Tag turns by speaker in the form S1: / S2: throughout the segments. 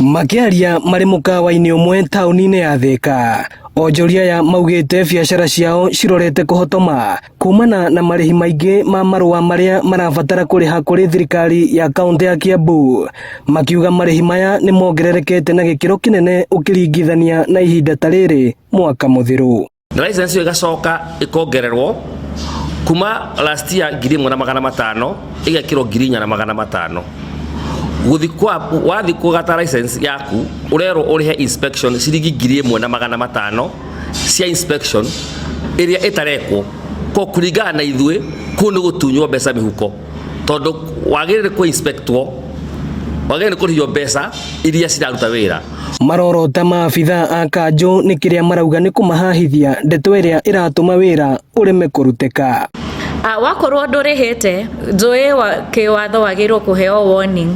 S1: Makĩaria marĩ mũkawa-inĩ ũmwe taũni-inĩ ya Thĩka, onjoria aya maugĩte biacara ciao cirorete kũhotoma kumana na marĩhi maingĩ ma marũa marĩa marabatara kũrĩha kũrĩ thirikari ya kaũntĩ ya Kiambu. Makiuga marĩhi maya nĩ mongererekete na gĩkĩro kĩnene ũkĩringithania na ihinda ta rĩrĩ mwaka mũthiru.
S2: Na license ĩyo ĩgacoka ĩkongererwo kuma last year 1500 ĩgekĩrwo 4500. Gũthi kwa wathi kũgata license yaku ũrerwo ũrĩhe inspection ciringi 1500 cia inspection ĩrĩa ĩtarekwo. Ko kũringana na ithuĩ kũu nĩ gũtunywo mbeca mĩhuko, tondũ wagĩrĩire kũ inspectwo, wagĩrĩire nĩ kũrĩhio mbeca iria ciraruta wĩra.
S1: Marorota maabithaa a kanjũ nĩ kĩrĩa marauga nĩ kũmahahithia, ndeto ĩrĩa ĩratũma wĩra ũreme kũrutĩka.
S3: Wakorwo ndũrĩhĩte, njũĩ wa kĩwatho wagĩrĩirwo kũheo warning,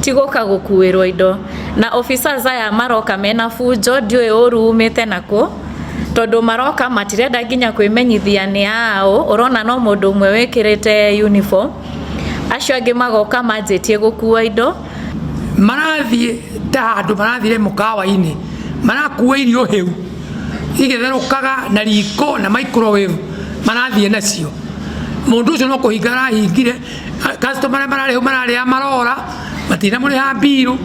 S3: ti gũka gũkuĩrwo indo. Na officers aya maroka mena bunjo, ndiũĩ ũru umĩte nakũ, tondũ maroka matirenda nginya kwĩmenyithia nĩ aũ, ũrona no mũndũ ũmwe wĩkĩrĩte uniform, acio angĩ magoka manjĩtie gũkua indo.
S4: Marathiĩ ta handũ marathire mũkawa-inĩ, marakua irio hĩu igĩtherũkaga na riko na microwave, marathiĩ nacio. Mũndũ ũcio no kũhinga arahingire, customer arĩa mararĩ hau mararĩa marora, matinamũrĩha mbirũ,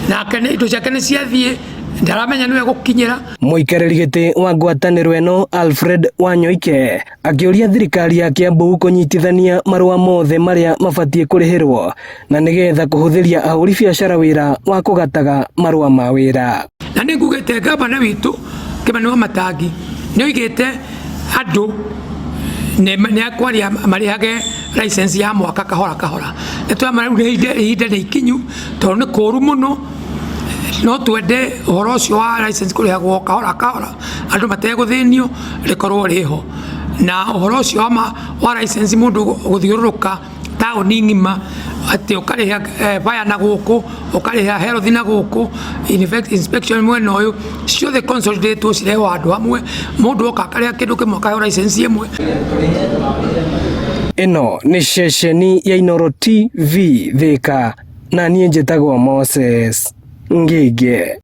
S4: nake indo ciake nĩ ciathiĩ, ndaramenya nĩwe gũkinyĩra.
S1: Mũikarĩri gĩtĩ wa ngwatanĩro ĩno Alfred Wanyoike akĩũria thirikari ya Kiambu kũnyitithania marũa mothe marĩa mabatiĩ kũrĩhĩrwo na nĩgetha kũhũthĩria ahũri biacara wĩra wa kũgataga marũa ma wĩra.
S4: Na nĩ ngugĩte gavana witũ Kĩmani wa Matangi nĩ oigĩte andũ nĩ akwaria marĩhage license ya mwaka kahora kahora. Nĩ tũramera rĩu ihinda nĩ ikinyu tondũ nĩ kũru mũno, no twende ũhoro ũcio wa license kũrĩhagwo kahora kahora andũ mategũthĩnio rĩkorwo rĩho. Na ũhoro ũcio wa license mũndũ gũthiũrũrũka taũni ng'ima atĩ ũkarĩha fire na gũkũ, ũkarĩha health na gũkũ, inspection mwena ũyũ, ciothe consolidatwo cirehwo handũ hamwe, mũndũ oka akarĩha kĩndũ kĩmwe akaheo license ĩmwe.
S1: Ĩno nĩ ceceni ya Inooro TV Thĩka, na niĩ njĩtagwo Moses Ngĩngĩ.